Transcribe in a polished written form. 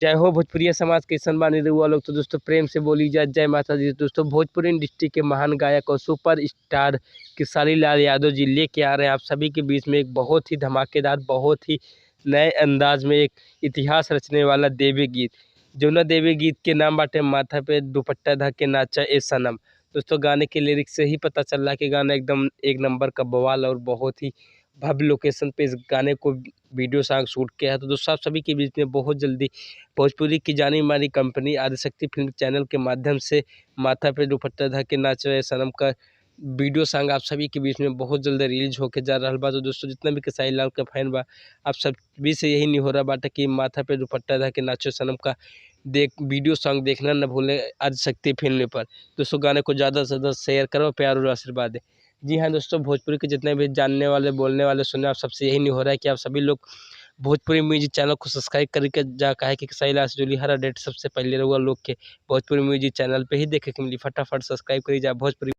जय हो भोजपुरिया समाज के बानी रउआ लोग। तो दोस्तों प्रेम से बोली जाए जय माता दी। दोस्तों भोजपुरी इंडस्ट्री के महान गायक और सुपर स्टार खेसारी लाल यादव जी लेके आ रहे हैं आप सभी के बीच में एक बहुत ही धमाकेदार, बहुत ही नए अंदाज में एक इतिहास रचने वाला देवी गीत। जौना देवी गीत के नाम बाटे माथा पे दुपट्टा ध के नाचा ए सनम। दोस्तों गाने के लिरिक्स से ही पता चल रहा है कि गाना एकदम एक नंबर का बवाल और बहुत ही भव्य लोकेशन पे इस गाने को वीडियो सॉन्ग शूट किया है। तो दोस्तों आप सभी के बीच में बहुत जल्दी भोजपुरी की जानी मानी कंपनी आदिशक्ति फिल्म चैनल के माध्यम से माथा पे दुपट्टा ध के नाच रहे सनम का वीडियो सॉन्ग आप सभी के बीच में बहुत जल्द रिलीज होके जा रहा बा। तो दोस्तों जितना भी खेसारी लाल का फैन बा आप सभी से यही निहोरा बाटे कि माथा पे दुपट्टा ध के नाचो सनम का देख वीडियो सॉन्ग देखना न भूलें आदिशक्ति फिल्म पर। दोस्तों गाने को ज़्यादा से ज़्यादा शेयर करो, प्यार और आशीर्वाद दें। जी हाँ दोस्तों, भोजपुरी के जितने भी जानने वाले, बोलने वाले, सुनने आप सबसे यही निहोरा है कि आप सभी लोग भोजपुरी म्यूजिक चैनल को सब्सक्राइब करके जा, काहे कि खेसारी लाल से जुड़ी हर अपडेट सबसे पहले रउआ लोग के भोजपुरी म्यूजिक चैनल पे ही देखे के मिली। फटाफट सब्सक्राइब करी जा भोजपुरी।